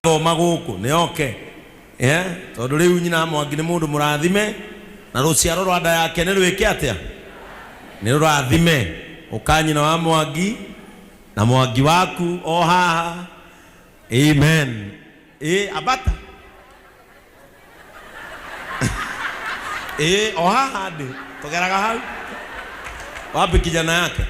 Thoma gũkũ nĩ oke eh, tondũ rĩu nyina Mwangi nĩ mũndũ mũrathime na rũciaro rwa nda yake nĩ rwĩke atĩa? Nĩ rũrathime. Ũka nyina wa Mwangi na Mwangi waku o haha. Amen. Ĩ ambata. Ĩ o haha ndĩ tũgeraga hau. Wapi kijana yake?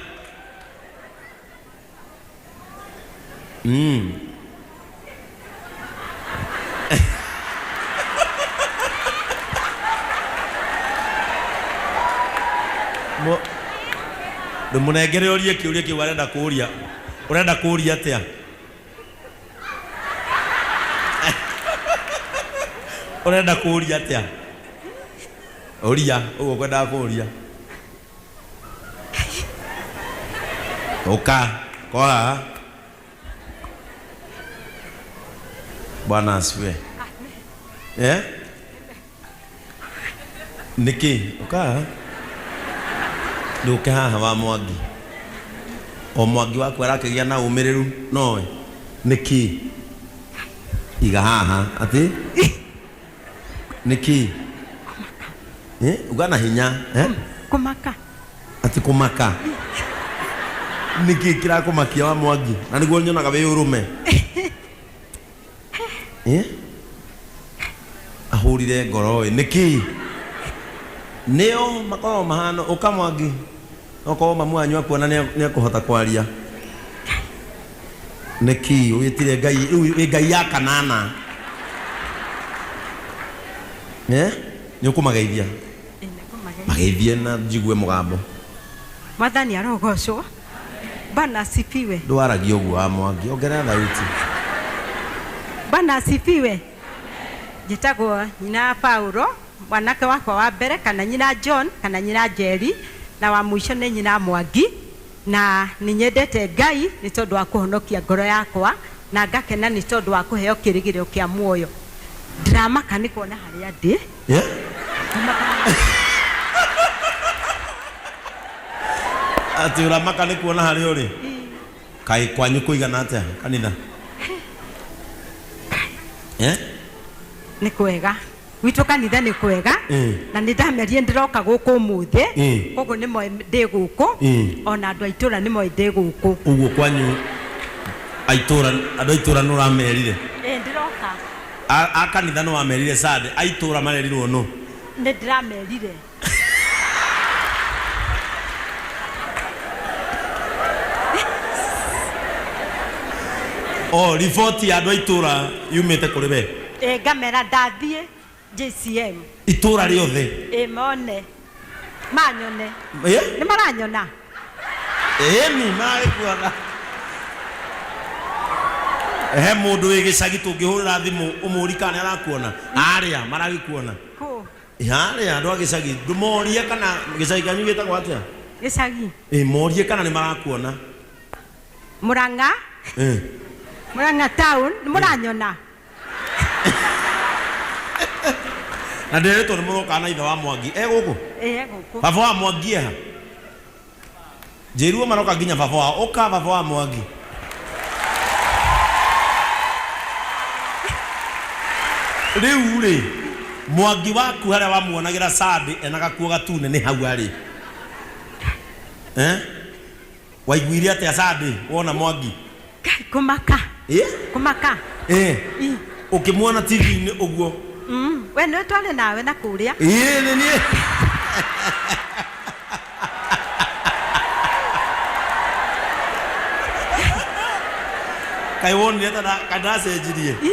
Ndũmũnengere ũrie kĩũria kĩu arenda kũria. Ũrenda kũria atĩa? Ũrenda kũria atĩa? Ũria ũguo ũkwendaga kũria. Ũka, koha. Bwana asifiwe. Eh? Nĩkĩ? Ũka. Ndũke haha wa Mwangi. O Mwangi waku arakĩgĩa na ũmĩrĩru nowe. Nĩkĩ? Iga haha atĩ Nĩkĩ? Eh, uga na hinya eh? Kũmaka. Atĩ kũmaka. Nĩkĩ kĩrakũmakia wa Mwangi? Na nĩguo nyonaga wĩ ũrũme. Eh? Ahũrire ngoro ĩ. Nĩkĩ? Nĩo makoragwo mahana ũka Mwangi. Okorwo mamu wanyu akuona nĩekũhota kwaria. Nĩkĩ wĩtire Ngai rĩu wĩ Ngai ya kanana? Eh? Nĩ ũkũmageithia? Ĩ, nĩngũmageithia. Mageithie na njigue mũgambo. Mwathani arogocwo. Bwana asifiwe. Ndwaragia ũguo wa Mwangi, ongerera thauti. Bwana asifiwe. Njĩtagwo nyina wa Paulo, mwanake wakwa wa mbere kana nyina John kana nyina Njeri, na wa mũico nĩ nyina Mwangi. Na nĩ nyendete Ngai nĩ tondũ wa kũhonokia ngoro yakwa, na ngakena nĩ tondũ wa kũheo kĩrĩgĩrĩro kĩa muoyo. Ndĩramaka nĩ kuona harĩa ndĩ. Yeah? Atĩ ũramaka nĩ kuona harĩa ũrĩ? Kaĩ kwanyu kũigana atĩa kanitha? Eh? Nĩ kwega. Gwitũ kanitha nĩ kwega na nĩ ndamerie ndĩroka gũkũ ũmũthĩ koguo nĩ moĩ ndĩ gũkũ ona andũ a itũra nĩ moĩ ndĩ gũkũ. Ũguo kwanyu a itũra andũ a itũra nĩ ũramerire? Ĩĩ ndĩroka. A kanitha nĩ wamerire Sunday, a itũra marerirwo nũ? Nĩ ndĩramerire. Oh, riboti ya andũ a itũra yumĩte kũrĩ we? Ĩ ngamera ndathiĩ JCM. Itũra rĩothe? Ĩ mone. Manyone. Ĩ? Nĩ maranyona? Ĩni maragĩkuona. He mũndũ wĩ gĩcagi tũngĩhũrĩra thimũ ũmũri kana nĩ arakuona? Arĩa maragĩkuona. Kũ? Harĩa andũ a gĩcagi ndũmorie kana gĩcagi kĩanyu gĩtagwo atĩa? Gĩcagi. Ĩ morie kana nĩ marakuona. Murang'a. Eh. Murang'a town nĩ mũranyona? Na ndĩretwo nĩ mũroka na ithe wa Mwangi. E gũkũ? Ĩ e gũkũ. Baba wa Mwangi eha? Njĩruo maroka nginya baba wao. Ũka baba wa Mwangi. Rĩu rĩ, Mwangi waku harĩa wamuonagĩra Sunday ena gakuo gatune nĩ hau arĩ. Eh? Waiguire atĩa Sunday wona Mwangi? Ngai kũmaka. Ĩ? Kũmaka. Ĩ. Ĩ. Ũkĩmuona TV-inĩ ũguo? We nĩwe twarĩ nawe na kũrĩa. Ĩ nĩ niĩ. Kaĩ wonire ta kaĩ ndacenjirie? Ĩ.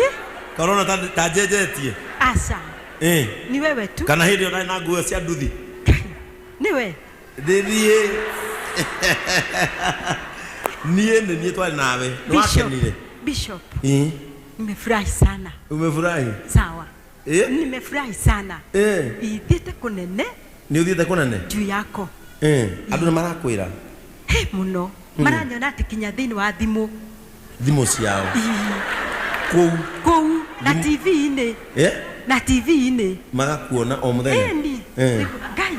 Kaĩ ũrona ta njenjetie? Aca. Ĩ. Ni wewe tu. Kana hĩndĩ ĩyo ndarĩ na nguo cia nduthi? Nĩwe. Nĩ niĩ. Niĩ nĩ niĩ twarĩ nawe. Nĩ wakenire? Bishop. Ĩ. Nimefurahi sana. Umefurahi? Sawa. Ĩ? Nimefurahi sana. Ĩ. Ithiĩte kũnene. Nĩ ũthiĩte kũnene? Juu yako. Ĩ. Andũ nĩ marakwĩra? Hĩ mũno. Maranyona atĩ kinya thĩinĩ wa thimũ. Thimũ ciao. Kũu. Kũu na TV-inĩ. Eh? Na TV-inĩ. Magakuona o mũthenya. Ĩni. Eh. Ngai.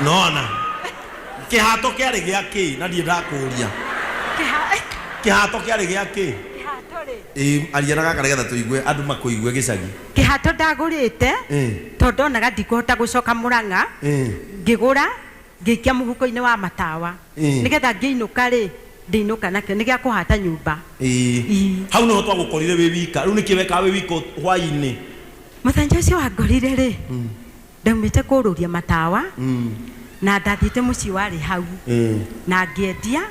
Nona kĩhato kĩarĩ gĩa kĩ na ndirĩ ndakũria. Kĩhato kĩarĩ gĩa kĩ? Kĩhato rĩ, Ĩ, aria na gaka nĩgetha tũigue andũ makũigue gĩcagi. Kĩhato ndagũrĩte tondũ ndonaga ndikũhota gũcoka Mũrang'a. Ngĩgũra ngĩikia mũhuko-inĩ wa matawa nĩgetha ngĩinũka rĩ, ndĩinũka nakĩo nĩ gĩa kũhata nyũmba. Ii. Hau nĩho twagũkorire wĩ wika. Rĩu nĩkĩ wekaga wĩ wika hwaĩ-inĩ? Mũthenya ũcio wangorire rĩ, ndaumĩte kũrũria matawa na ndathiĩte mũciĩ warĩ hau na ngĩendia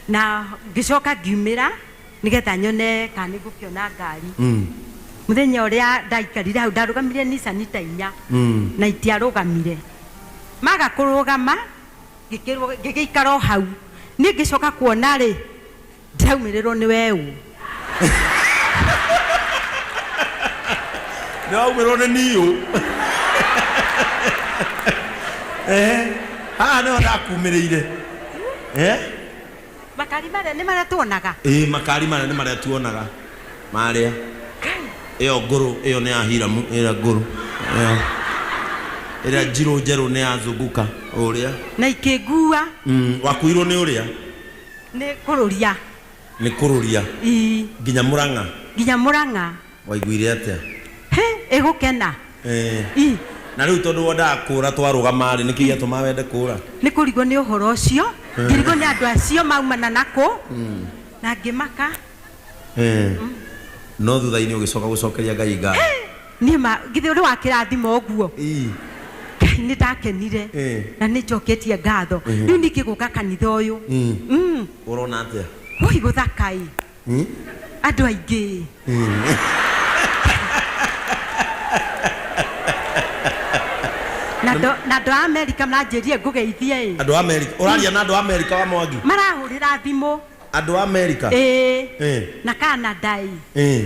na ngĩcoka ngiumĩra nĩgetha nyone kana nĩngũkĩona ngari. Mũthenya ũrĩa ndaikarire hau ndarũgamirie Nissan ta inya na itiarũgamire. Maga kũrũgama ngĩgĩikara o hau. Niĩ ngĩcoka kuona rĩ, ndĩraumĩrĩrwo nĩ weũ. Nĩ waumĩrwo nĩ niũ. Haha nĩho ndakumĩrĩire. Makari marĩa nĩ marĩa tuonaga? Ĩĩ, makari marĩa nĩ marĩa tuonaga. Marĩa. Ĩyo ngũrũ, ĩyo nĩ ya Hiramu, ĩrĩa ngũrũ. Ĩyo. Ĩrĩa njirũ njerũ nĩ ya Zunguka, ũrĩa. Na ikĩngua. Wakuirwo nĩ ũrĩa? Nĩ kũrũria. Nĩ kũrũria. Ii. Nginya Mũrang'a? Nginya Mũrang'a. Waiguire atĩa? He, ĩgũkena. Ii. Na rĩu tondũ wendaga kũra twarũgama rĩ, nĩkĩ gĩatũma wende kũra? Nĩ kũrigwo nĩ ũhoro ũcio, ngĩrigwo nĩ andũ acio maumana nakũ, na ngĩmaka. No thutha-inĩ ũgĩcoka gũcokeria Ngai ngatho. Niĩ ma, githĩ ũrĩ wa kĩrathimo ũguo? Ngai nĩ ndakenire na nĩ njoketie ngatho. Rĩu ningĩ gũka kanitha ũyũ. Ũrona atĩa? Woi gũthaka ĩ. Andũ aingĩ. Na andũ a Amerika maranjĩrire ngũgeithie ĩ. Andũ a Amerika. Ũraria na andũ a Amerika wa Mwangi? Marahũrĩra thimũ. Andũ a Amerika? Ĩĩ. Na Canada ĩ.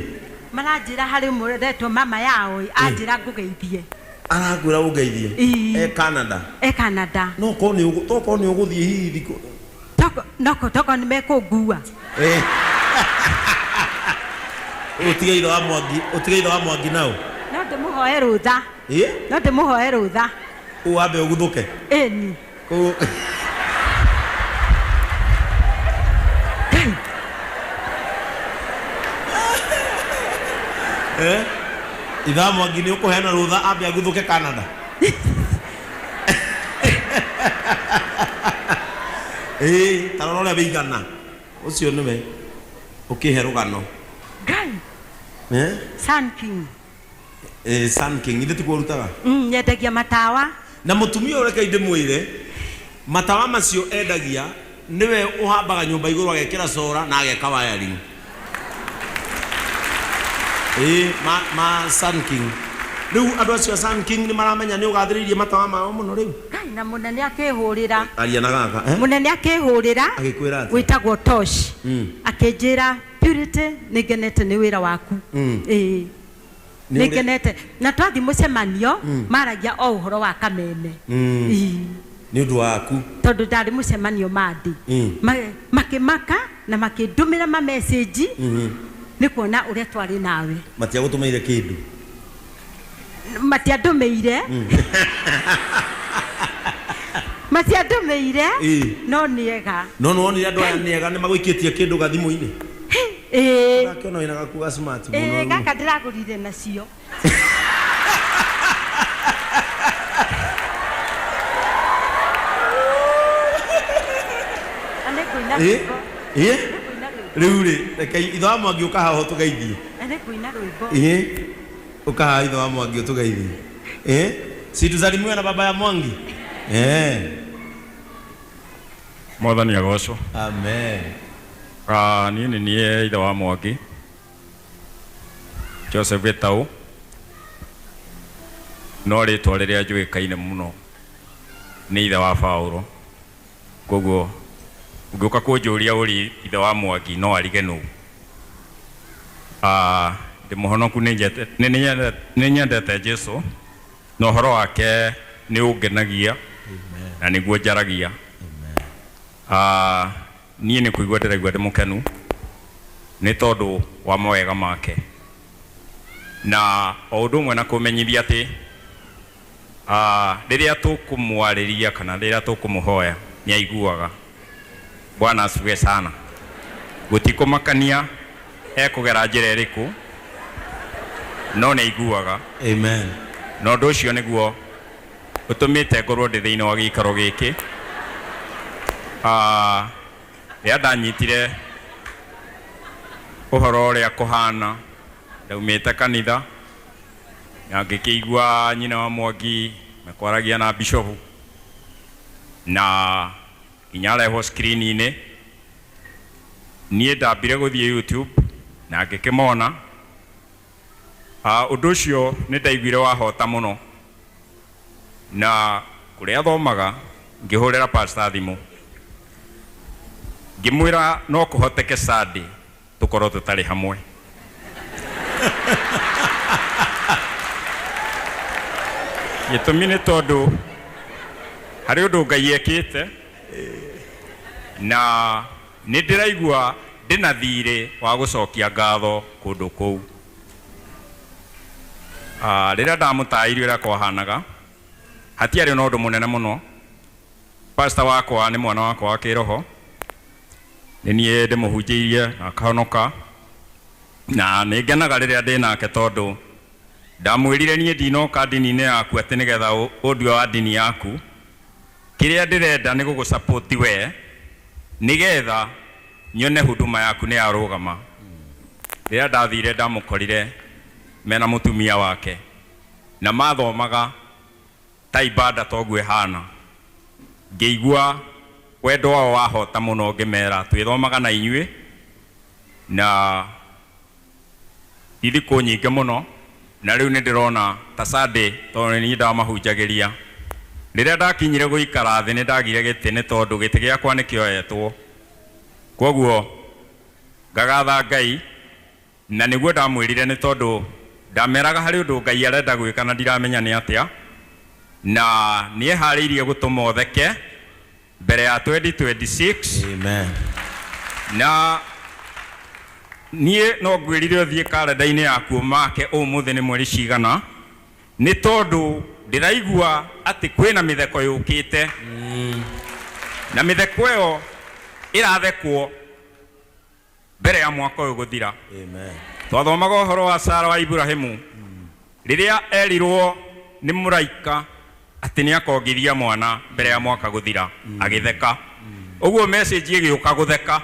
Maranjĩra harĩ ũmwe ũretwo mama yao ĩ, anjĩra ngũgeithie. Arakwĩra ũngeithie? Ĩĩ. E Canada? E Canada. No korwo nĩ ũgũ, tokorwo nĩ ũgũthiĩ hihi thikũ. Toko, no toko nĩ mekũngua. Ũtige ithe wa Mwangi, ũtige ithe wa Mwangi nao. No ndĩmũhoe rũtha. Ĩ? No ndĩmũhoe rũtha. Kũu wambe ũguthũke. Ĩni. Kũu. Ithe wa Mwangi nĩ ũkũheana rũtha ambe aguthũke Canada. Ĩĩ, ta rora ũrĩa wĩigana. Ũcio nĩwe ũkĩhe rũgano. Ngai. Sun King. Sun King, ithe tikuo ũrutaga? Nyendagia matawa. Na mũtumia ũyũ reke ndĩmwĩre, matawa macio endagia nĩwe ũhambaga nyũmba igũrũ agekĩra cora na ageka wiring. Ĩĩ, ma Sun King. Rĩu andũ acio a Sun King nĩ maramenya nĩ ũgathĩrĩirie matawa mao mũno rĩu. Ngai, na mũnene akĩhũrĩra. Aria na gaka, eh? Mũnene akĩhũrĩra. Agĩkwĩra atĩa? Wĩtagwo Tosh. Akĩnjĩra, Purity, nĩ ngenete nĩ wĩra waku. Ĩĩ. Nĩ ngenete. Na twathiĩ mũcemanio, maragia o ũhoro wa Kameme. Ĩĩ. Nĩ ũndũ waku. Tondũ ndarĩ mũcemanio mandi. Makĩmaka na makĩndũmĩra ma message nĩ kuona ũrĩa twarĩ nawe. Matiagũtũmĩire kĩndũ? Matiandũmĩire. Matiandũmĩire, no nĩ ega. No nĩ wonire andũ aya nĩ ega nĩ magũikĩtie kĩndũ gathimũ-inĩ? Ĩĩ. Ũrakĩona wĩna gaku ga smart mũno. Ĩĩ, gaka ndĩragũrire nacio. Na nĩ ngũina rwĩmbo. Ĩĩ? Rĩu rĩ, reke ithe wa Mwangi ũka haha ũtũgeithie. Na nĩ ngũina rwĩmbo. Ĩĩ. Ũka haha ithe wa Mwangi ũtũgeithie. Ĩĩ? Si tusalimiwe na baba ya Mwangi? Mwathani agocwo. Amen. Niĩ nĩ niĩ ithe wa Mwangi. Joseph Gitau. No rĩtwa rĩrĩa njũĩkaine mũno nĩ ithe wa Paulo. Koguo ũngĩũka kũnjũria ũrĩ ithe wa Mwangi no arige nũ. Ndĩ mũhonoku, nĩ nyendete Jesũ na ũhoro wake nĩ ũngenagia na nĩguo njaragia. Niĩ nĩ kũigua ndĩraigua ndĩ mũkenu nĩ tondũ wa mawega make, na o ũndũ ũmwe na kũmenyithia atĩ Rĩrĩa tũkũmwarĩria kana rĩrĩa tũkũmũhoya nĩ aiguaga. Bwana asifiwe sana. Gũtikũmakania ekũgera njĩra ĩrĩkũ, no nĩ aiguaga. Amen. Na ũndũ ũcio nĩguo ũtũmĩte ngorwo ndĩ thĩinĩ wa gĩikaro gĩkĩ. Rĩrĩa ndanyitire ũhoro ũrĩa kũhana, ndaumĩte kanitha na ngĩkĩigua nyina wa Mwangi mekwaragia na bishopu na nginya arehwo screen-inĩ. Niĩ ndambire gũthiĩ YouTube na ngĩkĩmona. Ũndũ ũcio nĩ ndaiguire wahota mũno, na kũrĩa thomaga ngĩhũrĩra pastor thimũ ngĩmwĩra no kũhoteke Sunday tũkorwo tũtarĩ hamwe. Gĩtũmi nĩ tondũ harĩ ũndũ Ngai ekĩte na nĩ ndĩraigua ndĩna thirĩ wa gũcokia ngatho kũndũ kũu. Rĩrĩa ndamũtaĩirie ũrĩa kwahanaga, hatiarĩ na ũndũ mũnene mũno. Pastor wakwa nĩ mwana wakwa wa kĩroho, nĩ niĩ ndĩmũhunjĩirie na akahonoka, na nĩ ngenaga rĩrĩa ndĩ nake tondũ ndamwĩrire niĩ ndinoka ndini-inĩ yaku atĩ nĩgetha ũndue wa ndini yaku. Kĩrĩa ndĩrenda nĩ gũgũsupport we nĩgetha nyone huduma yaku nĩ yarũgama. Rĩrĩa ndathire ndamũkorire mena mũtumia wake na mathomaga ta ibada toguo ĩhana. Ngĩigua wendo wao wahota mũno, ngĩmera twĩthomaga na inyuĩ na thikũ nyingĩ mũno, na rĩu nĩ ndĩrona ta Sunday tondũ nĩ niĩ ndamahunjagĩria. Rĩrĩa ndakinyire gũikara thĩ nĩ ndagire gĩtĩ nĩ tondũ gĩtĩ gĩakwa nĩ kĩoetwo. Kwoguo ngagatha Ngai, na nĩguo ndamwĩrire nĩ tondũ ndameraga harĩ ũndũ Ngai arenda gwĩka na ndiramenya nĩ atĩa, na nĩ eharĩirie gũtũma ũtheke mbere ya 2026. Amen. Na niĩ no ngwĩrire ũthiĩ karenda-inĩ yaku ũmake ũmũthĩ nĩ mweri cigana, nĩ tondũ ndĩraigua atĩ kwĩna mĩtheko yũkĩte, na mĩtheko ĩyo ĩrathekwo mbere ya mwaka ũyũ gũthira. Amen. Twathomaga ũhoro wa Sara wa Ibrahimu rĩrĩa erirwo nĩ mũraika atĩ nĩ akongithia mwana mbere ya mwaka gũthira, agĩtheka. Ũguo message ĩgĩũka gũtheka,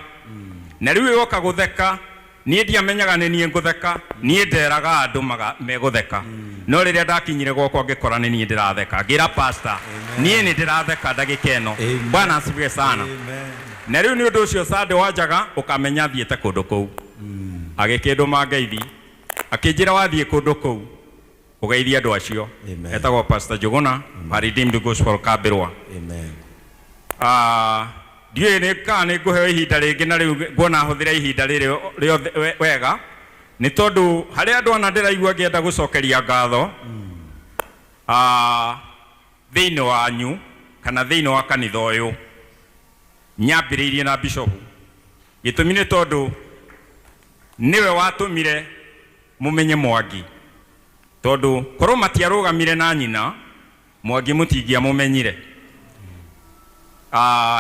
na rĩu ĩgoka gũtheka, niĩ ndiamenyaga nĩ niĩ ngũtheka, niĩ nderaga andũ megũtheka, no rĩrĩa ndakinyire gwakwa ngĩkora nĩ niĩ ndĩratheka, ngĩra pastor niĩ nĩ ndĩratheka ndagĩka ĩno. Bwana asifiwe sana. Na rĩu nĩ ũndũ ũcio Sunday wanjaga ũkamenya thiĩte kũndũ kũu. Agĩkĩndũma ngeithi, akĩnjĩra wathiĩ kũndũ kũu ũgeithie andũ acio. Etagwo Pastor Njũgũna wa Redeemed Gospel Kambĩrwa. Amen. Ndiũĩ nĩ kana nĩ ngũheo ihinda rĩngĩ, na rĩu nguona hũthĩre ihinda rĩrĩ rĩothe wega, nĩ tondũ harĩ andũ ana ndĩraigua ngĩenda gũcokeria ngatho thĩinĩ wanyu kana thĩinĩ wa kanitha ũyũ. Nyambĩrĩirie na bishop. Gĩtũmi nĩ tondũ nĩwe watũmire mũmenye Mwangi, tondũ korwo matiarũgamire na nyina Mwangi mũtingĩamũmenyire.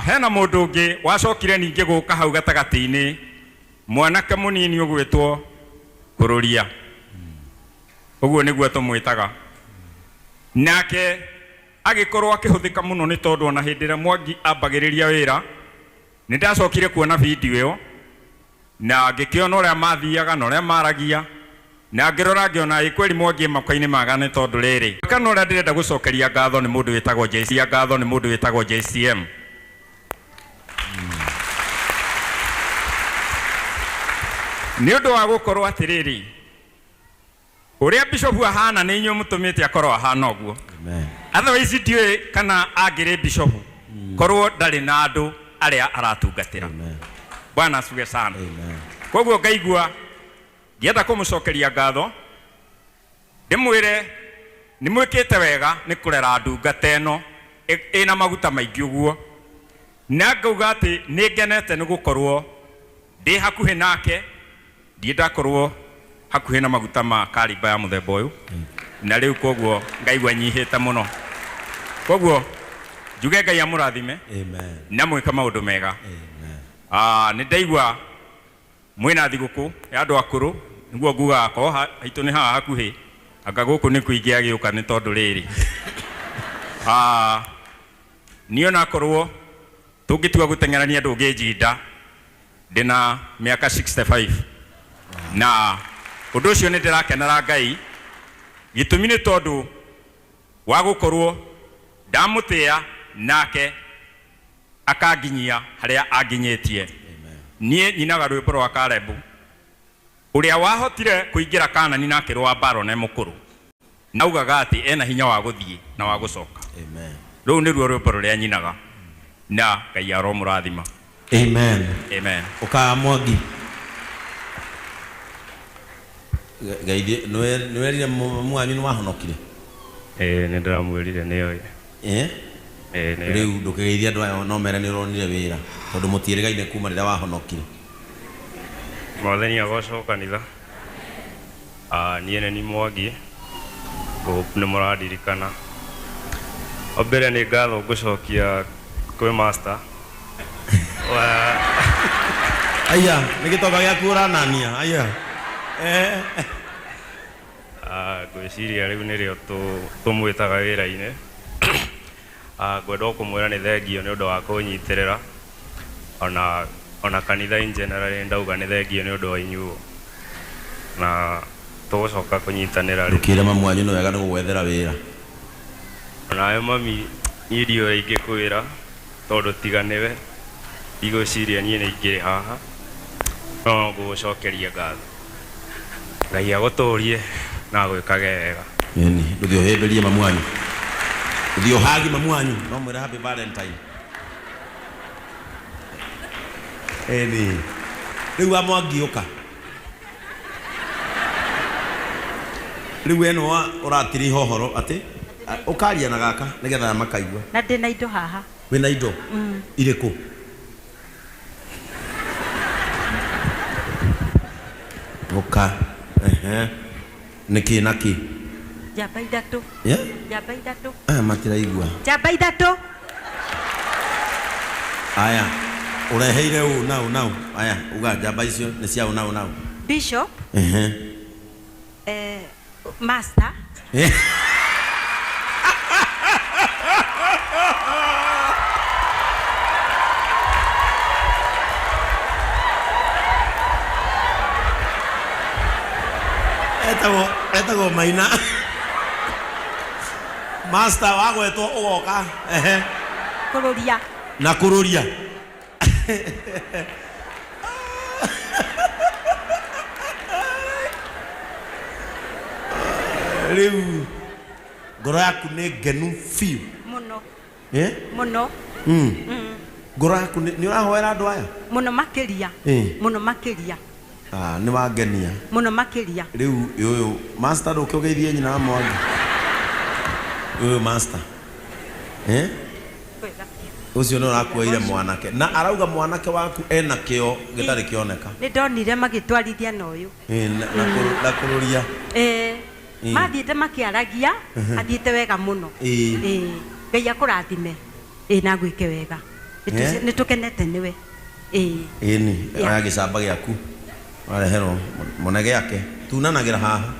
Hena mũndũ ũngĩ wacokire ningĩ gũka hau gatagatĩ-inĩ, mwanake mũnini ũgwĩtwo Kũrũria, ũguo nĩguo tũmwĩtaga. Nake agĩkorwo akĩhũthĩka mũno nĩ tondũ ona hĩndĩ ĩrĩa Mwangi ambagĩrĩria wĩra, nĩ ndacokire kuona video ĩyo na ngĩkĩona ũrĩa mathiaga na ũrĩa maragia, na ngĩrora ngĩona ĩ kweli Mwangi e moko-inĩ mega, nĩ tondũ rĩrĩ kana ũrĩa ndĩrenda gũcokeria ngatho nĩ mũndũ wĩtagwo JCM, ngatho nĩ mũndũ wĩtagwo JCM. Nĩ ũndũ wa gũkorwo atĩrĩrĩ, ũrĩa bishop ahana nĩ inyuĩ mũtũmĩte akorwo ahana ũguo. Otherwise ndiũĩ kana angĩrĩ bishop korwo ndarĩ na andũ arĩa aratungatĩra. Bwana asifiwe sana. Koguo ngaigua ngĩenda kũmũcokeria ngatho, ndĩmwĩre nĩ mwĩkĩte wega nĩ kũrera ndungata ĩno ĩna maguta maingĩ ũguo, na ngauga atĩ nĩ ngenete nĩ gũkorwo ndĩ hakuhĩ nake, ndiĩ ndakorwo hakuhĩ na maguta ma kariba ya mũthemba ũyũ, na rĩu koguo ngaigua nyihĩte mũno. Koguo njuge Ngai amũrathime. Amen. Na mwĩke maũndũ mega. Amen. Nĩ ndaigua mwĩna thigũkũ ya andũ akũrũ, nĩguo ngugaga korwo haitũ nĩ haha hakuhĩ, anga gũkũ nĩkuo ingĩagĩũka nĩ tondũ rĩrĩ. Niĩ onakorwo tũngĩtua gũteng'erania ndũngĩnjinda, ndĩna mĩaka 65. Na ũndũ ũcio nĩ ndĩrakenera Ngai, gĩtũmi nĩ tondũ wa gũkorwo ndamũtĩa nake akanginyia harĩa anginyĩtie. Niĩ nyinaga rwĩmbo rwa Kalebu ũrĩa wahotire kũingĩra Kanani na akĩrũa mbara ona e mũkũrũ, na augaga atĩ ena hinya wa gũthiĩ na wa gũcoka. Amen. Rũu nĩruo rwĩmbo rũrĩa nyinaga, na Ngai aromũrathima. Amen. Amen. Ũka Mwangi. Geithie, nĩwerire mamu wanyu nĩwahonokire? Ĩĩ, nĩndĩramwĩrire nĩoĩ. Ĩĩ, nĩoĩ. Rĩu ndũkĩgeithie andũ aya no mere nĩũronire wĩra, tondũ mũtiĩrĩgaine kuma rĩrĩa wahonokire. Mwathani agocwo kanitha. Niĩ nĩ ni Mwangi, hope nĩ mũrandirikana. Wa mbere nĩ ngatho ngũcokia kwĩ master. Aya, nĩ gĩtonga gĩaku ũranania. Aya. Ngwĩciria rĩu nĩrĩo tũmwĩtaga wĩra-inĩ. Ngwenda o kũmwĩra nĩ thengio nĩ ũndũ wa kũnyitĩrĩra. Ona kanitha in general nĩ ndauga nĩ thengio nĩ ũndũ wa inyuo. Na tũgũcoka kũnyitanĩra rĩ. Ndũkĩre mamu wanyu nĩ wega nĩ gũgwethera wĩra. Onawe mami, niĩ ndiũĩ ũrĩa ingĩkwĩra tondũ tiga nĩwe ndigwĩciria niĩ nĩ ingĩrĩ haha, no ngũgũcokeria ngatho. Ngai agũtũrie na agwĩkage wega. Ĩni, ndũthiĩ ũhĩmbĩrie mamu wanyu. Ndũthiĩ ũhagi mamu wanyu, no mwĩre happy Valentine. Ĩni. Rĩu wa Mwangi ũka. Rĩu we nĩwe ũratiriha ũhoro atĩ ũkaria na gaka nĩgetha makaigua. Na ndĩna indo haha. Wĩna indo? Irĩkũ? Ũka. Ehe. Nĩkĩ na kĩ? Njamba ithatũ. Yeah? Njamba ithatũ. Aya matiraigua. Njamba ithatũ. Aya, ũreheire ũ na ũ na ũ. Aya, uga njamba icio nĩ cia ũ na ũ na ũ. Bishop. Ehe. Master. Etagwo Maina. Master wagwetwo ũgoka. Ehe. Kũrũria. Na kũrũria. Rĩu ngoro yaku nĩ ngenu biũ. Mũno. Mũno. Ngoro yaku nĩ ũrahoera andũ aya? Mũno makĩria. Mũno makĩria. Nĩ wangenia. Mũno makĩria. Rĩu ũyũ master ndũke ũgeithie nyina wa Mwangi. Ũyũ master. Ũcio nĩ ũrakuoire mwanake. Na arauga mwanake waku ena kĩo gĩtarĩ kĩoneka. Nĩ ndonire magĩtwarithia na ũyũ. Na kũrũria. Mathiĩte makĩaragia, athiĩte wega mũno. Ngai akũrathime. Na gwĩke wega. Nĩ tũkenete nĩwe. Ĩni, oya gĩcamba gĩaku. Wareherwo mũne gĩake. Tunanagĩra haha.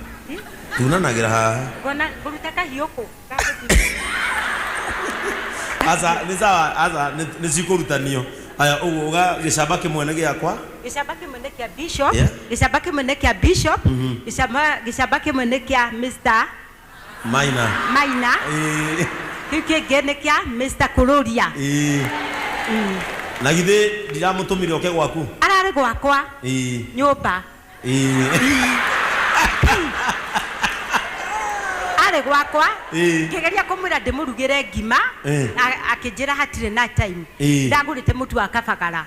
Tunanagĩra haha. Ngona ngũruta kahiũ kũ? Aca, nĩ sawa, aca, nĩ cikũrutanio. Aya, ũguo uga gĩcamba kĩmwe nĩ gĩakwa. Gĩcamba kĩmwe nĩ kĩa Bishop. Gĩcamba kĩmwe nĩ kĩa Bishop. Gĩcamba kĩmwe nĩ kĩa Mr. Maina. Maina. Kĩu kĩngĩ nĩ kĩa Mr. Kũrũria. Na githĩ ndiramũtũmire oke gwaku? Ararĩ gwakwa. Nyũmba. Arĩ gwakwa. Ngĩgeria kũmwĩra ndĩmũrugĩre ngima, akĩnjĩra hatirĩ na time. Ndagũrĩte mũtu wa kabagara.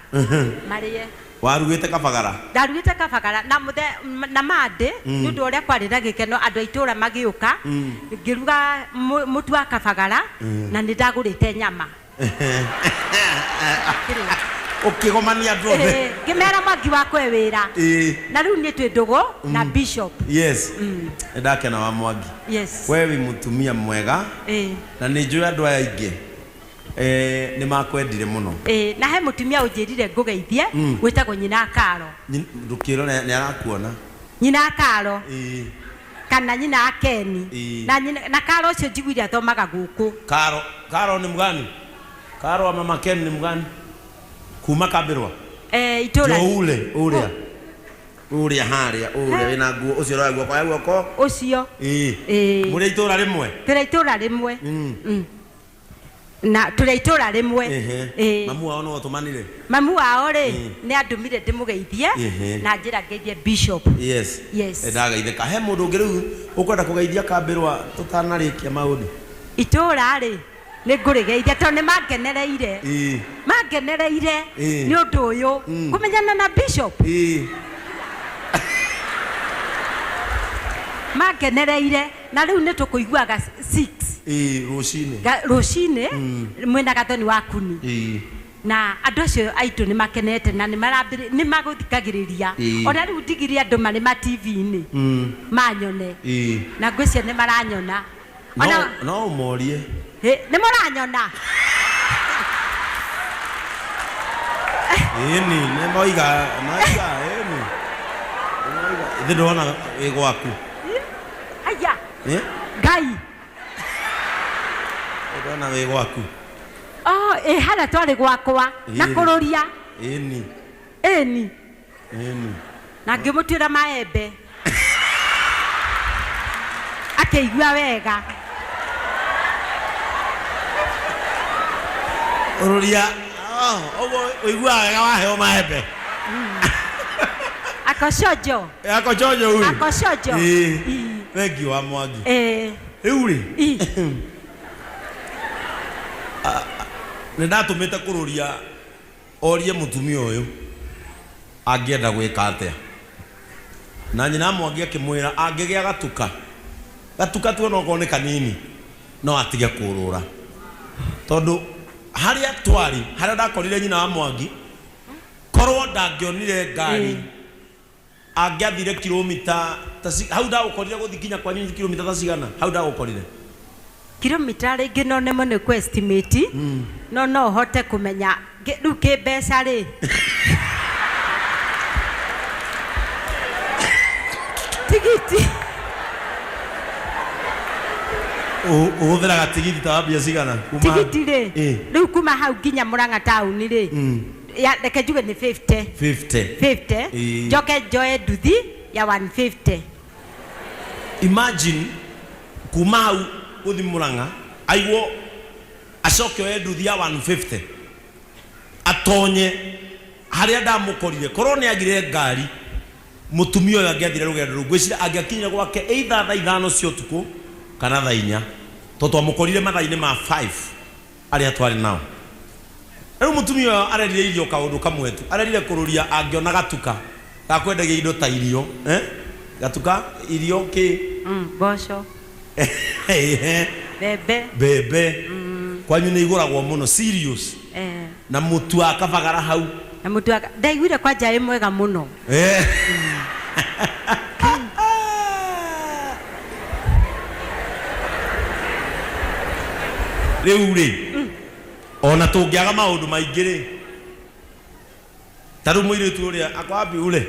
Marĩe. Warugĩte kabagara? Ndarugĩte kabagara na mũthe, na mandĩ, nĩ ũndũ ũrĩa kwarĩ na gĩkeno andũ a itũũra magĩũka. Ngĩruga mũtu wa kabagara na nĩ ndagũrĩte nyama. Ũkĩgomania andũ othe. Ĩĩ, ngĩmera Mwangi wakwa e wĩra. Na rĩu niĩ twĩ ndũgũ na bishop. Yes. Nĩ ndakena wa Mwangi. Yes. We wĩ mũtumia mwega. Na nĩ njũĩ andũ aya aingĩ nĩ makwendire mũno. Ĩĩ, na he mũtumia ũnjĩrire ngũgeithie wĩtagwo nyina Karo. Ndũkĩrore nĩ arakuona. Nyina Karo. Kana nyina Keni. Na nyina, na Karo ũcio njiguire athomaga gũkũ. Karo, Karo nĩ mgani? Karo wa mama Ken nĩ mgani? Kuma Kambĩrwa? Itũra. Jo ule, ũrĩa. Ũrĩa harĩa, ũrĩa wĩna nguo, ũcio ũroya guoko, oya guoko. Ũcio. Mũrĩ itũra rĩmwe? Tũrĩ itũra rĩmwe. Na tũrĩ itũra rĩmwe. Mamu wao no ũtũmanire? Mamu wao rĩ, nĩ andũmire ndĩmũgeithie na njĩra ngeithie bishop. Yes. Yes. Ndagaithĩka. He mũndũ ũngĩ rĩu ũkwenda kũgeithia Kambĩrwa tũtanarĩkia maũndũ? Itũra rĩ, nĩ ngũrĩgeithia tondũ nĩ mangenereire. Mangenereire nĩ ũndũ ũyũ. Kũmenyana na bishop. Mangenereire na rĩu nĩ tũkũiguaga 6. Rũcinĩ. Rũcinĩ, mwĩna Gathoni wa Kuni. Na andũ acio aitũ nĩ makenete na nĩ magũthikagĩrĩria. Ona rĩu ndigiri andũ marĩ ma T V-inĩ. Manyone. Na ngwĩciria nĩ maranyona. Ona No ũmorie. Hĩ, nĩ mũranyona? Ĩni, nĩ moiga, moiga, ĩni. Moiga. Ithe ndona wĩ gwaku. Aya. Ngai. Ndona wĩ gwaku. Oh, harĩa twarĩ gwakwa na kũrũria. Ĩni. Ĩni. Ĩni. Na ngĩmũtuĩra maembe. Akĩigua wega. Ũrũria, oh, ũguo ũiguaga wega waheo maembe. Akocojo. Akocojo huyu. Akocojo. Thengi wa Mwangi. Rĩu rĩ, nĩ ndatũmĩte kũrũria orie mũtumia ũyũ angĩenda gwĩka atĩa. Na nyina Mwangi akĩmwĩra angĩgĩa gatuka. Gatuka tu onokorwo nĩ kanini no atige kũrũra. Tondũ harĩa twarĩ, harĩa ndakorire nyina wa Mwangi, korwo ndangĩonire ngari, angĩathire kilomita ta hau ndagũkorire gũthiĩ nginya kwanyu nĩ kilomita ta cigana? Hau ndagũkorire. Kilomita rĩngĩ no nĩmo nĩ kũ estimate, no no ũhote kũmenya rĩu kĩmbeca rĩ. Tigiti. Ũhũthĩraga tigiti ta wa mbia cigana? Kuma Tigiti rĩ, rĩu kuma hau nginya Murang'a taũni rĩ, ya, reke njuge nĩ 50. 50. 50. Njoke njoe nduthi ya 150. Imagine kuma hau gũthiĩ Murang'a, aigwo acoke oe nduthi ya 150. Atonye harĩa ndamũkorire, korwo nĩ agire ngari, mũtumia ũyũ angĩathire rũgendo rũu, ngwĩciria angĩakinyire gwake either thaa ithano cia ũtukũ kana thaa inya, tondũ twamũkorire mathaa-inĩ ma 5 arĩa twarĩ nao. Rĩu mũtumia ũyũ arerire irio kaũndũ kamwe tu, arerire kũrũria angĩona gatuka gakwendagia indo ta irio, Gatuka irio kĩ? Mboco. Mbembe. Mbembe. Kwanyu nĩ igũragwo mũno, serious. Na mũtu wa kabagara hau. Na mũtu wa ndaiguire kwanja ĩ mwega mũno. Rĩu rĩ, ona tũngĩaga maũndũ maingĩ rĩ, ta rĩu mũirĩtu ũrĩa akwapi ule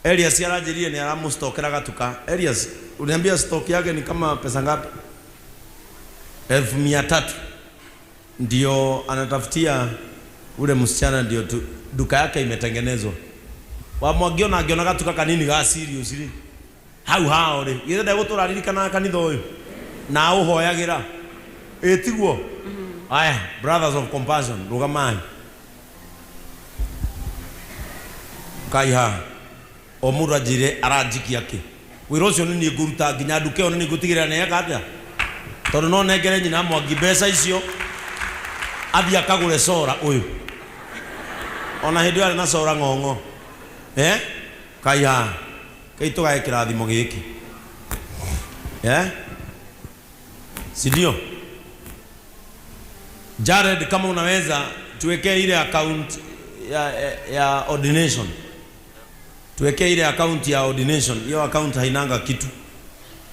Elias aranjĩrire nĩ aramũstokera gatuka. Elias, uniambia stock yake ni kama pesa ngapi? Elfu mia tatu. Ndio anatafutia ule msichana, ndio tu, duka yake imetengenezwa. Wamwangiona angiona gatuka kanini ga serious ri. Hau hao ri. Githe ndegũtũra ririkanaga kanitha ũyũ? Na ũhoyagĩra. Ĩ tiguo? Aya, Brothers of Compassion, rũgamai. Kai haha. O mũndũ anjĩre aranjikia kĩ. Wĩra ũcio nĩ niĩ ngũruta nginya nduka ĩyo nĩ niĩ ngũtigĩrĩra nĩ eka atĩa? Tondũ no nengere nyina Mwangi mbeca icio athiĩ akagũre cora ũyũ. Ona hĩndĩ ĩyo arĩ na cora ng'ong'o. Kai haha. Kai tũgae kĩrathimo gĩkĩ. Si ndio? Jared, kama unaweza tuwekee ile account ya ordination. Tuwekee ile account ya ordination. Hiyo account hainanga kitu.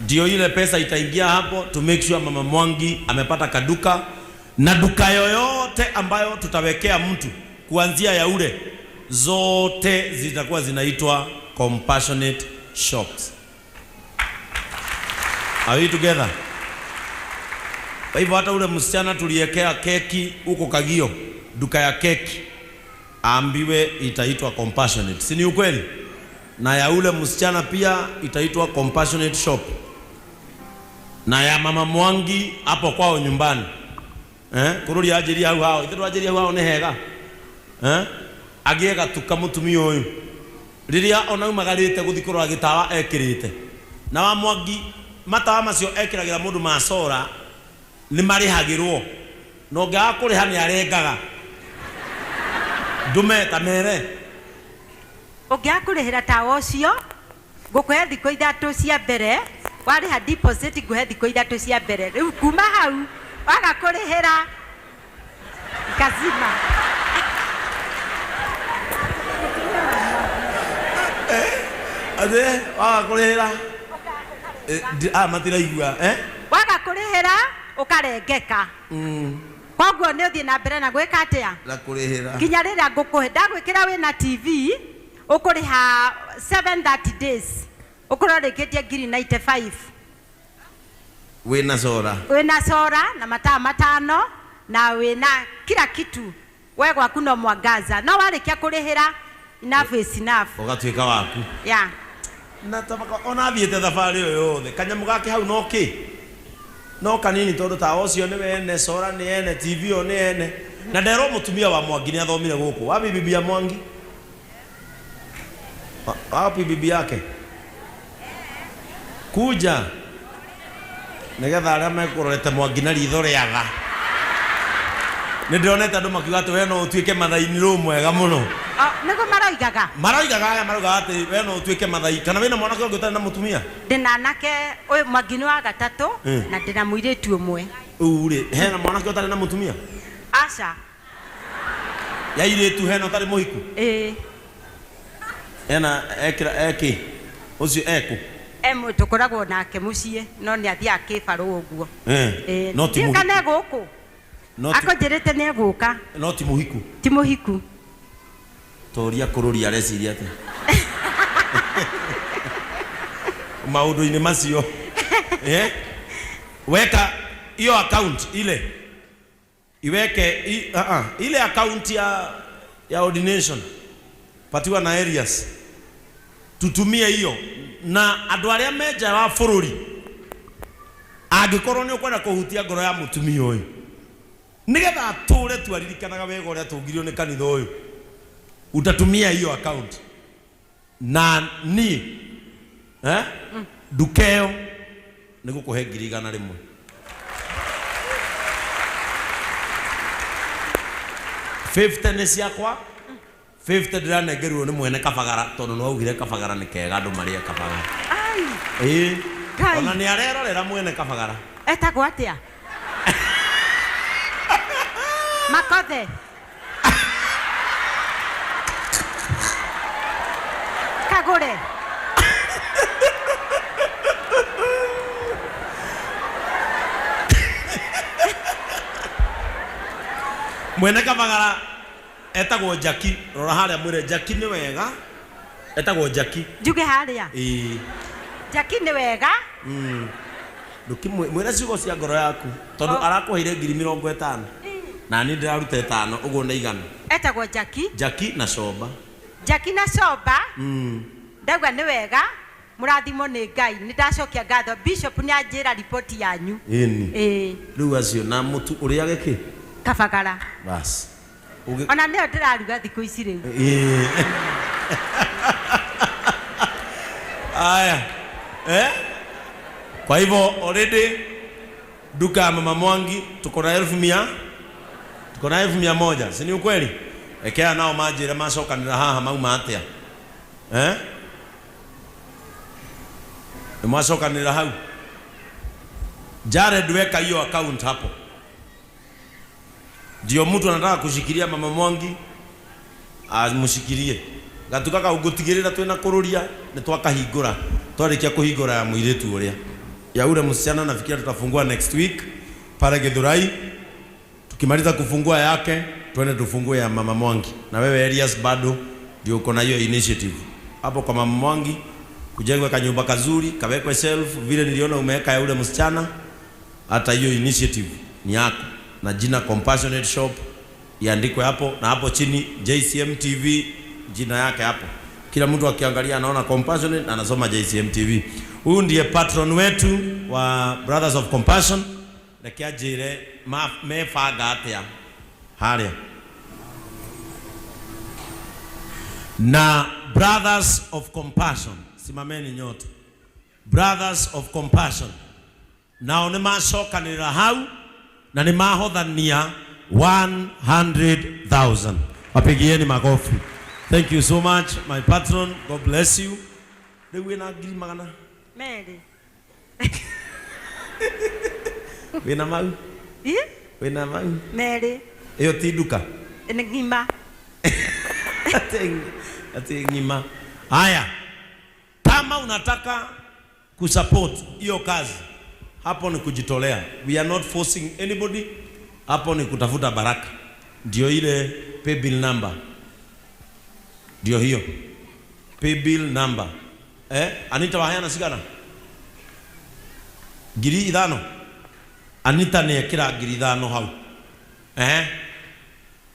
Ndio ile pesa itaingia hapo to make sure Mama Mwangi amepata kaduka, na duka yoyote ambayo tutawekea mtu kuanzia ya ule zote zitakuwa zinaitwa compassionate shops. Are we together? Kwa hivyo hata ule msichana tuliekea keki huko Kagio, duka ya keki, aambiwe itaitwa compassionate. Si ni ukweli? Na ya ule msichana pia itaitwa compassionate shop. Na ya Mama Mwangi hapo kwao nyumbani. Kururi ajiria hau hao, ithe twajiria hau hao ni hega. Agie gatuka mutumia uyu. Riria ona umagarite guthi kurora gitawa ekirite. Na wa Mwangi matawa macio ekiragira mundu macora ni marihagirwo. Na ungiaga kuriha ni arengaga. Ndume ta mere. Ungiaga kurihira tawa ucio ngukuhe thiku 3 cia mbere, wariha deposit nguhe thiku 3 cia mbere. Riu kuma hau waga kurihira kazima. Athe waga kurihira. Matiraigua, Waga kurihira ukarengeka. Koguo ni uthie na mbere na gwika atia? Na kurihira. Nginya riria ngukuhe ndagwikira wina TV ukuriha 730 days. Ukorwo rikitie ngiri 95. Wina sora. Wina sora na mataa 5 na wina kila kitu. We gwaku no mwangaza. No warikia kurihira enough is enough. Ugatuika waku. Yeah. Na tabaka ona thiete thabari yo yothe. Kanyamu gake hau no ki? No kanini tondu ta ucio ni wene, sora ni ene, TV yo ni ene. Na nderwo mutumia wa Mwangi ni athomire guku. Wapi bibi ya Mwangi? Wapi bibi yake? Kuja. Nigetha aria mekurorete Mwangi na ritho riatha. Ni ndironete andu makiuga ati we no utuike mathaini ru mwega muno. Niguo maroigaga. Maroigaga aya maroigaga ati we no utuike mathai. Kana wina mwanake ungi utari na mutumia? Ndina anake uyu Mwangi ni wa gatatu na ndina muiritu umwe. Riu ri hena mwanake utari na mutumia? Aca. Ya iritu hena utari muhiku? Ĩĩ. Ena ekira eki ucio eku? Emwe tukoragwo nake muciĩ no nĩ athiaga kĩbarũ ũguo. No ti Ndiũĩ kana mũhiku. egũkũ. No ti Akonjĩrĩte nĩ egũka. No ti mũhiku. Ti mũhiku. Toria kũrũria areciria atĩa? Maũndũ-inĩ macio. Weka hiyo account ile. Iweke ile account ya ordination. Patiwa na areas. Tutumie hiyo na andu aria menja wa bururi. Angikorwo ni ukwenda kuhutia ngoro ya mutumia uyu. Nigetha ature twaririkanaga wega uria tungirio ni kanitha uyu. Utatumia hiyo account. Na ni ndukeo ni gukuhe ngiri igana rimwe. 50 ni ciakwa, 50 ndiranengerirwo ni mwene kabagara tondu no augire kabagara ni kega andu marie kabagara. Ai. Ngai. Ona ni arerorera mwene kabagara. Etagwo atia? Makothe. Kagure. Mwene kabagara etagwo Jackie. Rora haria mwire Jackie ni wega. Etagwo Jackie. Njuge haria. Ĩĩ. Jackie ni wega. Ndukimwe mwire ciugo cia ngoro yaku tondu arakuheire ngiri mĩrongo ĩtano. Na ni ndiraruta ĩtano uguo nĩ igana. Etagwo Jackie. Jackie na Coba. Jackie na Coba. Ndauga nĩ wega. Mũrathimwo nĩ Ngai. Nĩ ndacokia ngatho. Bishop nĩ anjĩra ripoti yanyu. Ĩni. Ĩĩ. Rĩu acio na mũtu ũrĩage kĩ? Kabagara. Bas. Ona nĩyo ndĩraruga thikũ ici rĩu. Ĩĩ. Aya. Kwa hivyo already duka ya Mama Mwangi tuko na elfu mia. Tuko na elfu mia moja. Si ni ukweli? Ekea nao majira macokanĩra haha mauma atĩa? Nĩ mwacokanĩra hau? Jared, weka hiyo account hapo. Ndio mtu anataka kushikilia Mama Mwangi Amucikirie gatuka kau ngutigirira twina kururia ni twakahingura twarikia kuhingura ya muiritu uria ya ule msichana. Nafikiria tutafungua next week pale Githurai. Tukimaliza kufungua yake twende tufungue ya mama Mwangi. Na wewe Elias bado ndio uko na hiyo initiative hapo kwa mama Mwangi, kujengwe kanyumba kazuri kawekwe shelf vile niliona umeweka ya ule msichana. Hata hiyo initiative ni yako, na jina Compassionate Shop iandikwe hapo, na hapo chini JCM TV jina yake hapo. Kila mtu akiangalia anaona Compassionate na anasoma JCM TV. Huyu ndiye patron wetu wa Brothers of Compassion. Reke anjĩre mebanga atĩa harĩa na Brothers of Compassion. Simameni nyote. Brothers of Compassion nao nĩ macokanĩrĩra hau na nĩ mahothania 100,000. Wapigieni makofi. Thank you so much my patron. God bless you. Rĩu wĩna ngiri magana 2. Wĩna mau? Ĩ? Wĩna mau? 2. Ĩyo ti nduka? Nĩ ng'ima. Ati ng'ima. Haya, kama unataka kusupport hiyo kazi, hapo ni kujitolea. We are not forcing anybody. Hapo ni kutafuta baraka. Ndio ile pay bill number, ndio hiyo pay bill number. Anita waheana cigana? 5,000. Anita nĩ ekĩra 5,000 hau.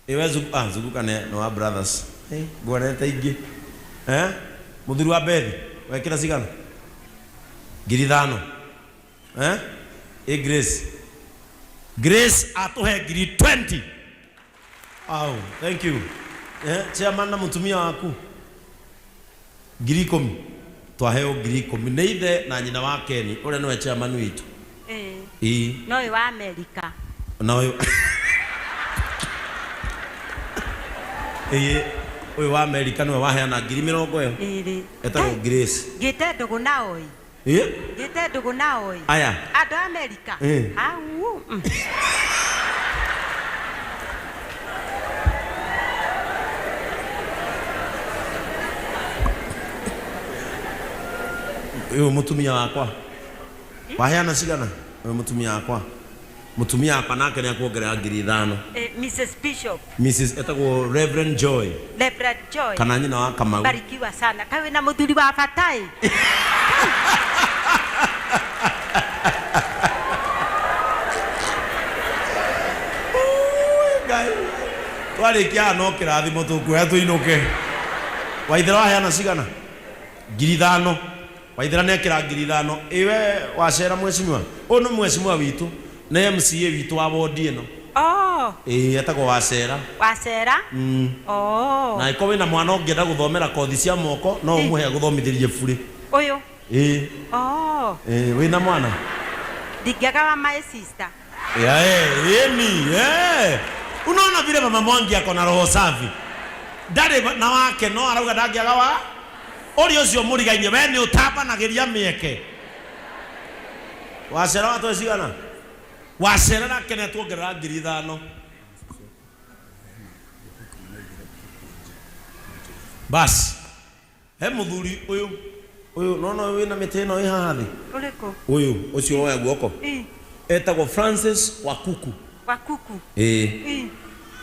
Iwe zuguka nĩ wa brothers. Ngwonete ingĩ. Mũthuri wa Bethi wekĩra cigana? 5,000. Grace. Grace atũhe 20,000. Au, thank you. Chairman na mũtumia waku 10,000. Twaheo 10,000 nĩ ithe na nyina wa Ken ũrĩa nĩwe chairman witũ. Ĩĩ. No ũyũ wa Amerika. Na ũyũ. Ĩĩ, ũyũ wa Amerika nĩwe waheana 20,000. 2. Etagwo Grace. Ngĩte ndũgũ na oi. Ĩĩ? Ngĩte ndũgũ na oi. Aya. Andũ a Amerika. Au. Ũyũ mũtumia wakwa. Waheana cigana? Ũyũ mũtumia wakwa. Mũtumia wakwa nake nĩ akuongerera 5,000. Mrs Bishop. Mrs etagwo Reverend Joy. Reverend Joy. Kana nyina wa Kamau. Barikiwa sana. Kawe na mũthuri wa batai. Ngai. Twarĩkia no kĩrathimo tũkuoya tũinũke. Waithera waheana cigana? 5,000. Waithera nĩ ekĩra 5,000. Ĩwe wacera mheshimiwa. Ũyũ nĩ mheshimiwa witũ. Nĩ MCA witũ wa wodi ĩno. Oh. Ĩĩ, etagwo Wacera. Wacera? Oh. Na ĩkorwo wĩna mwana ũngĩenda gũthomera kothi cia moko, no ũmũhe agũthomithĩrie burĩ. Ũyũ? Ĩĩ. Oh. Ĩĩ, wĩna mwana? Ndingĩaga wa my sister. Ĩni, Unaona vile mama Mwangi ako na roho safi. Ndarĩ na wake no arauga ndangĩaga wa ũrĩa ũcio mũrigainie, we nĩ ũtambanagĩria mĩeke. Wacera watwe cigana? Wacera nake nĩ atuongerera 5,000. Basi. He mũthuri ũyũ. Ũyũ no no wĩna mĩtĩ ĩno ĩ haha thĩ. Ũrĩkũ? Ũyũ ũcio woya guoko. Etagwo Francis Wakuku. Wakuku. Ĩĩ.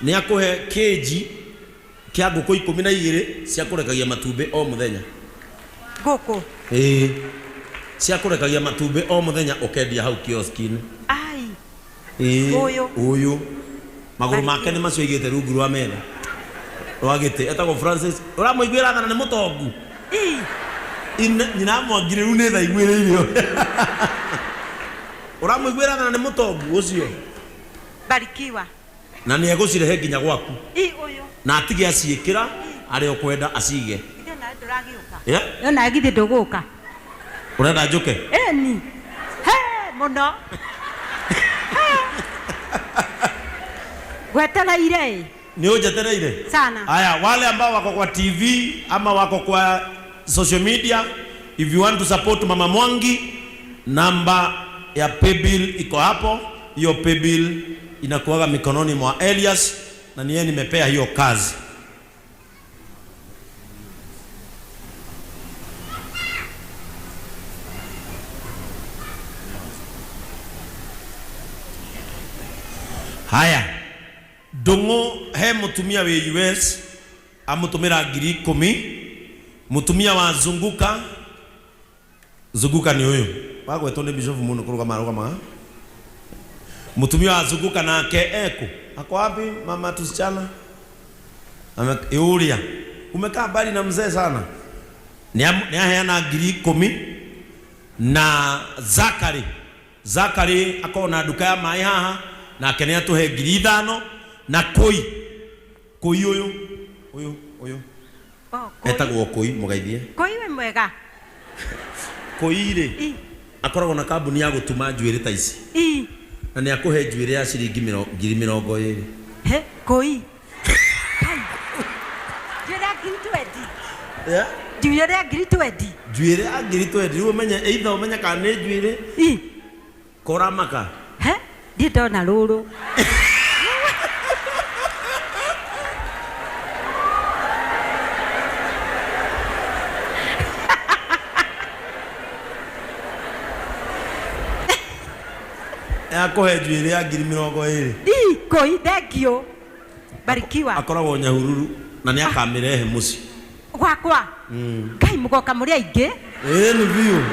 Nĩ akũhe kĩnji kĩa ngũkũ 12 cia kũrekagia matumbĩ o mũthenya. Ngũkũ? Ĩĩ. Cia kũrekagia matumbĩ o mũthenya ũkendia hau kiosk-inĩ. Ai. Ĩĩ. Ũyũ. Ũyũ. Magũrũ make nĩ macio aigĩte rungu rwa metha. Rwa gĩtĩ. Etagwo Francis. Ũramũiguĩra tha na nĩ mũtongu? Ĩĩ. Nyina Mwangi rĩu nĩ tha iguĩrĩirio. Ũramũiguĩra tha na nĩ mũtongu ũcio? Barikiwa. Na nĩ egũcirehe nginya gwaku. Ĩ, ũyũ. Na atige aciĩkĩra arĩa ũkwenda acige. Ithe nawe ndũragĩũka. Yeah? Yo nawe githĩ ndũgũka? Ũrenda njũke? Ĩni. He, mũno. He. Ngwetereire. Nĩ ũnjetereire? Sana. Aya, wale ambao wako kwa TV ama wako kwa social media, if you want to support Mama Mwangi, namba ya paybill iko hapo. Hiyo paybill inakuwaga mikononi mwa Elias na niye nimepea hiyo kazi. Haya, Ndung'u he mutumia wi US amutumira 10,000. Mutumia wa Zunguka, Zunguka ni uyu wagwetwo ni bishop muno kurugama rugama. Mutumia wa Zunguka nake eko ako wapi? Mama tusichana Yulia, umekaa mbali na mzee sana. Ni aheana 10,000. Na Zakari, Zakari akona nduka ya mai haha nake ni atuhe 5,000. Na Koi, Koi uyu uyu uyu etagwo Koi, mugeithie Koi we mwega. Koi ri akoragwo na kambuni ya gutuma njuiri ta ici na ni akuhe njuiri ya ciringi 20,000. He Koi njuiri ya 20,000. Yeah, njuiri ya 20,000. Njuiri ya 20,000. Riu umenye either umenye kana ni njuiri koramaka. He ndi ndona ruru. Akuhe njuiri ya 20,000. Koi, thank you. Barikiwa. Akoragwo Nyahururu na ni akamirehe muci gwakwa. Ngai mugoka muri aingi. Ni biu.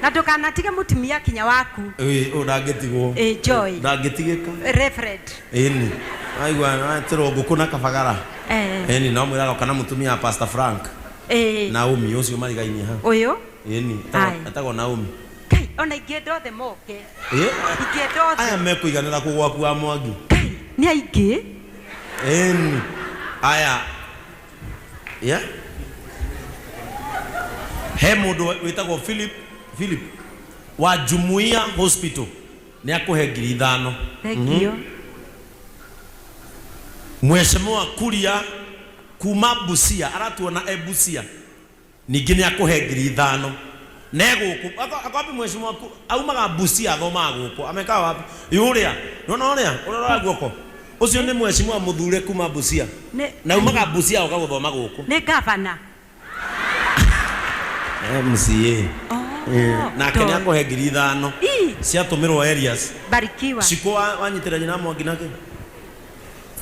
Na ndukanatige mutumia kinya waku. Ĩ, ndangitigwo. Joy. Ndangitigika. Reverend. Ĩni. Aigua atirwo nguku na kabagara. Ĩni, no mwiraga kana mutumia Pastor Frank. Naomi ucio marigainie ha. Uyu? Ĩni, etagwo Naomi. Ngai, ona ingĩenda othe moke. Ingĩenda othe. Aya mekuiganĩra kũ gwaku wa Mwangi. Ngai, nĩ aingĩ. Ĩni. Aya. Yeah. He mundu witagwo Philip, Philip wa Jumuiya Hospital ni akuhe 5,000. Thank you. Mheshimiwa Kuria kuma Busia aratuona e Busia ningĩ ni akuhe 5,000. Ne guku akwambi mheshimiwa aumaga Busia athomaga guku ameka wapi yuria nona uria urora guoko ucio ni mheshimiwa muthure kuma Busia na aumaga Busia oka guthoma guku ni governor MCA. Nake ni akuhe 5,000 ciatumirwo areas. Barikiwa. Ciko wanyitira nyina Mwangi nake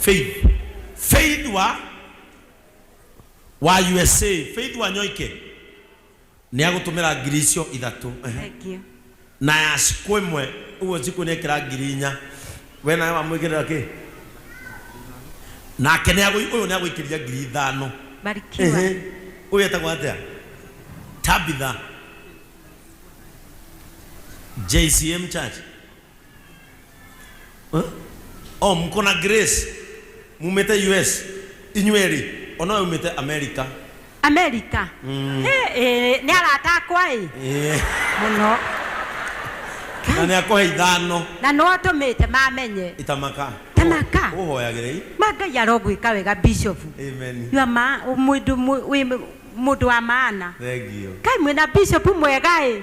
Faith, Faith wa USA, Faith wa Nyoike ni agutumira 3,000. Thank you. Na ya ciku imwe uguo ciku ni ekira 4,000. We nawe wamwikirira ki? Nake ni uyu ni agwikiria 5,000. Barikiwa. Uyu etagwo atia? Tabitha JCM Church. Oh, mko na Grace mumete US inyweri ona umete America. America. Ni arata akwa ĩ muno. Na ni akohe 5. Na no atumite mamenye. Itamaka. Tamaka. Uhoyagire. Ma Ngai arogwika wega Bishop. Amen. You ma mundu mundu wa maana. Thank you. Kai mwina Bishop mwega ĩ.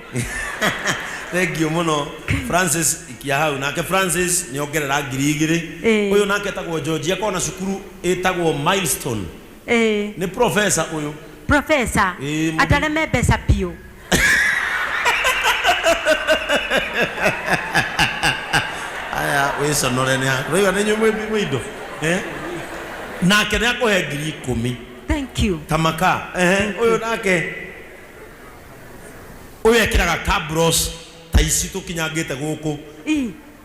Thank you muno Francis ikia hau nake Francis ni ongerera 2,000. Uyu nake etagwo George akona cukuru etagwo Milestone. Ni professor uyu. Professor. Atareme mbeca biũ. Aya wiconore ni ha. Rĩu nĩ nyumwe mwindo. Nake ni akuhe 10,000. Thank you. Tamaka. Uyu nake uyu ekiraga cabros ta ici tukinyangite guku.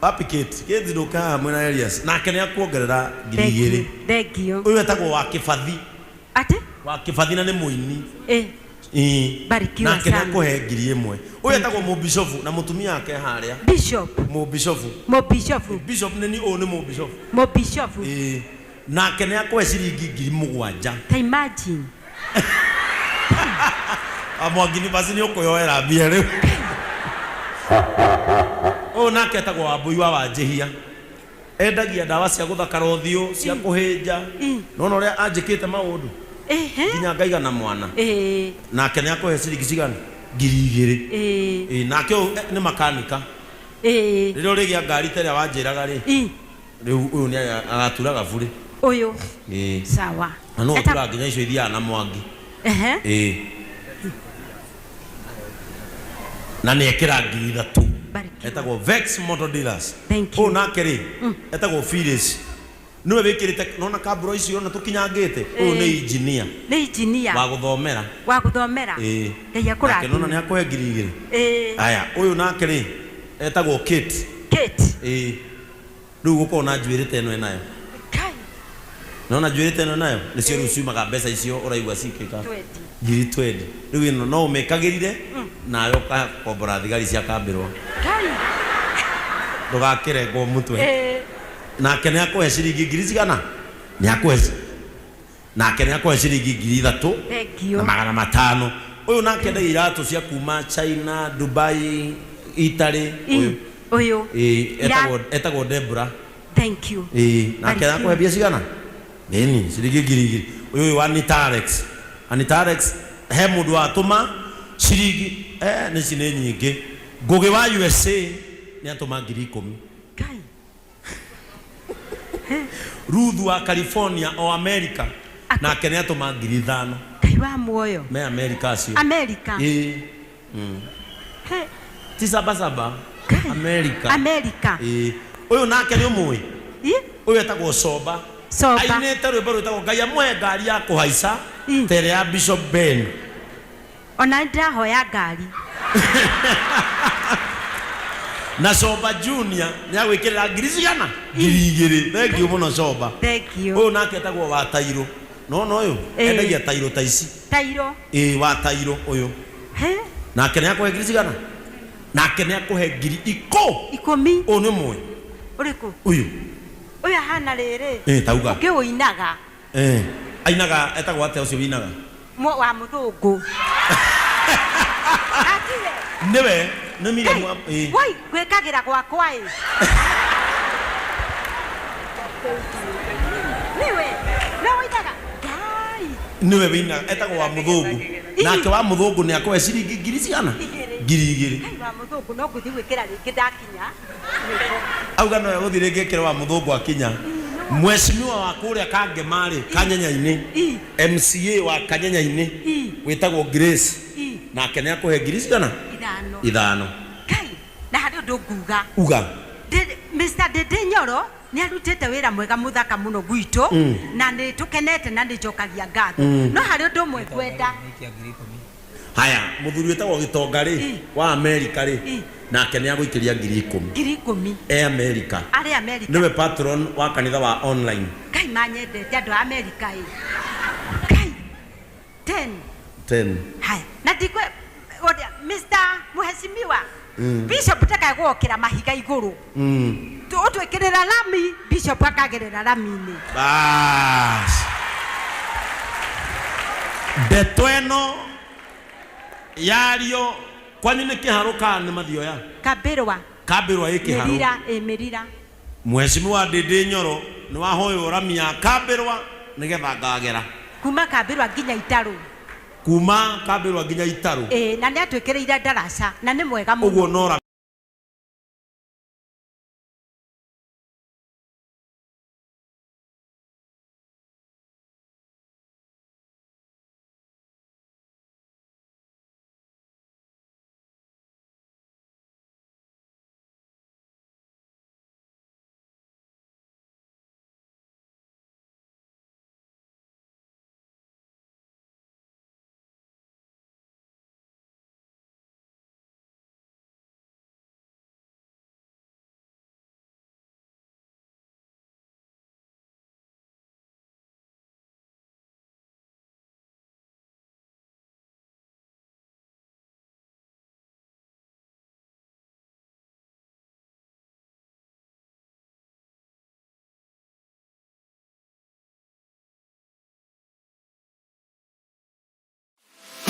Papi Kate, Kate nduka hamwe na Elias. Nake ni akuongerera 2,000. Thank you. Uyu etagwo wa Kibathi. Ati? Wa Kibathi na ni muini. Barikiwa nake ni sana. akuhe 1,000. Uyu etagwo Mubishofu na mutumia wake haria. Bishop. Mubishofu. Mubishofu. Bishop ni uyu ni Mubishofu. Mubishofu. Nake ni akuhe ciringi 7,000. Ta imagine. Mwangi ni basi ni ukuyoera mbia riu. Uyu nake etagwo Wambui wa Wanjihia. Endagia ndawa cia guthakara uthiu, cia kuhinja. Nona uria anjikite maundu. Nginya ngaiga na mwana. Nake ni akuhe ciringi cigana? 2,000. Nake uyu ni makanika. Riria urigia ngari ta ria wanjiraga ri. Riu uyu ni araturaga bure. Uyu. Sawa. Na no uturaga nginya icio ithiaga na Mwangi. Na ni ekira 3,000. Barikiwe. Etagwo Vex Motor Dealers. Thank you. Ũyũ nake rĩ, etagwo Phyllis, nĩwe wĩkĩrĩte nona kamburo icio ona tũkinyangĩte. Ũyũ nĩ engineer Nĩ engineer wa gũthomera. Wa gũthomera. Ĩĩ. Ngai Nake nona akũrathime. nĩ akũhe 2000. Ĩĩ. Aya, ũyũ nake rĩ, etagwo Kate. Kate. Ĩĩ, rĩu gũkorwo na njuĩrĩ ta ĩno ĩnayo. Kai. Nona njuĩrĩ ta ĩno nayo nĩcio rĩu ciumaga mbeca icio ũraigua cikĩka. 20. Ngiri 20. Rĩu ĩno no ũmĩkagĩrire nawe ũkakombora thigari cia kambĩrwo. Kai. Ndũgakĩrengwo mũtwe. Ĩĩ. Nake nĩ akũhe ciringi ngiri cigana? Nĩ akũhe, nake nĩ akũhe ciringi 3000 Thank you. na 500. Ũyũ nake endagia iratũ cia kuma China, Dubai, Italy. Ũyũ. Ũyũ. Ĩĩ, etagwo Debra. Thank you. Ĩĩ, nake Barikiwe. akũhe mbia cigana? Nini, ciringi 2000. Ũyũ wa Anita Alex, Anita Alex, he mũndũ watũma ciringi, nĩ ici nĩ nyingĩ. Ngũgĩ wa USA nĩ atũma 10,000. Kai. Ruth wa California o America nake nĩ atũma 5000. Ngai wa muoyo. Me America acio. America. Ĩĩ. He. Ti sabasaba. Kai. America. America. Ĩĩ, ũyũ nake nĩ ũmũĩ. Ĩ? Ũyũ etagwo Coba. Coba. Ainĩte rwĩmbo rwĩtagwo Ngai amũhe ngari ya kũhaica Ĩ. ta ĩrĩa ya Bishop Ben. Ona nĩ ndĩrahoya ngari. Na Coba Junior nĩ agwĩkĩrĩra ngiri cigana? 2000. Thank you mũno, Coba. Thank you. Ũyũ nake etagwo wa tairũ, nona ũyũ Ĩ. endagia tairũ ta ici. Tairo. Ĩĩ, wa tairũ ũyũ. He. Nake nĩ akũhe ngiri cigana? Nake nĩ akũhe ngiri ikũ 10. Ũyũ nĩ mũĩ. Ũrĩkũ? Ũyũ. Ũyũ ahana rĩrĩ. Ĩ, tauga. Ũngĩ ũinaga. Ĩ, ainaga etagwo atĩa ũcio winaga? Wa mũthũngũ. Atiwe. Nĩwe nĩ Miriam ĩ. Woi, gwĩkagĩra gwakwa ĩ. Niwe. No ũinaga. Ngai. Nĩwe winaga, etagwo wa mũthũngũ. Nake wa mũthũngũ nĩ akũhe ciringi ngiri cigana? Igĩrĩ. 2000. Ngai wa mũthũngũ no ngũthiĩ gwĩkĩra rĩngĩ ndakinya. Auga no egũthiĩ rĩngĩ ĩkĩre wa mũthũngũ akinya. Mheshimiwa wa kũrĩa Kangema-rĩ, Kanyenya-inĩ, Ĩ. MCA wa Kanyenya-inĩ Ĩ. wĩtagwo Grace, Ĩ. nake nĩ akũhe ngiri cigana? 5. 5. Ngai, na harĩ ũndũ nguga. Uga. Mr. Ndĩndĩ Nyoro nĩ arutĩte wĩra mwega mũthaka mũno gwitũ na nĩ tũkenete na nĩ njokagia ngatho, no harĩ ũndũ ũmwe ngwenda. Haya, mũthuri wĩtagwo Gĩtonga rĩ, Ĩ. wa Amerika rĩ, Ĩ. nake nĩ agũikĩria 10,000. 10,000. E Amerika. Arĩ Amerika. Nĩwe patron wa kanitha wa online. Ngai, manyendete andũ a Amerika ĩ. Ngai, 10. 10. Haya, na ndikwe ũrĩa Mr. Mheshimiwa Bishop takae gwokĩra mahiga igũrũ, ũtwĩkĩrĩra rami, Bishop akagerera rami-inĩ. Bas, ndeto ĩno yario kwanyu nĩ kĩharũ kana nĩ mathioya? Kambĩrwa. Kambĩrwa ĩ kĩharũ. Mĩrira ĩ mĩrira. Mheshimiwa Ndĩndĩ Nyoro nĩ wahoywo rami ya Kambĩrwa nĩgetha ngagera. Kuma Kambĩrwa nginya Itarũ. Kuma Kambĩrwa nginya Itarũ. Ĩ, na nĩ atwĩkĩrĩire ndaraca na nĩ mwega mũno. Ũguo no rami.